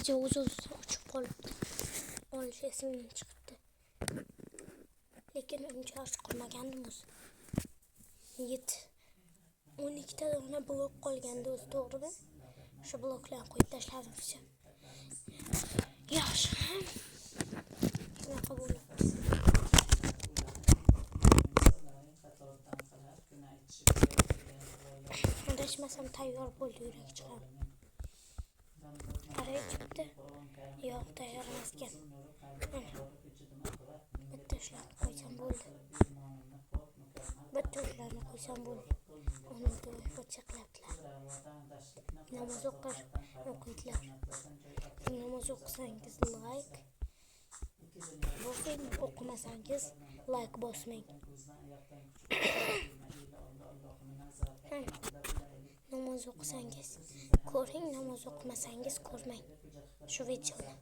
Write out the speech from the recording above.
Video o'z-o'zidan o'chib qolibdi. Olish esimdan chiqibdi. Lekin uncha yaxshi qurmagandim o'zi. Yigit 12 ta dona blok qolgandi o'zi, to'g'rimi? Shu bloklarni qo'yib tashladim, всё. Yaxshi. Shunaqa bo'libdi. Adashmasam, tayyor bo'ldi yurakcha ham. Qarang, chiqdi. Yo'q, tayyor emas ekan. Mana. Bitta shularni qo'ysam bo'ldi. Bitta shularni qo'ysam bo'ldi. Uni qilyaptilar. Namoz o'qish o'qiydilar. Namoz o'qisangiz, layk bosing, o'qimasangiz, layk bosmang. Ha. Namoz o'qisangiz ko'ring, namoz o'qimasangiz ko'rmang shu videoni.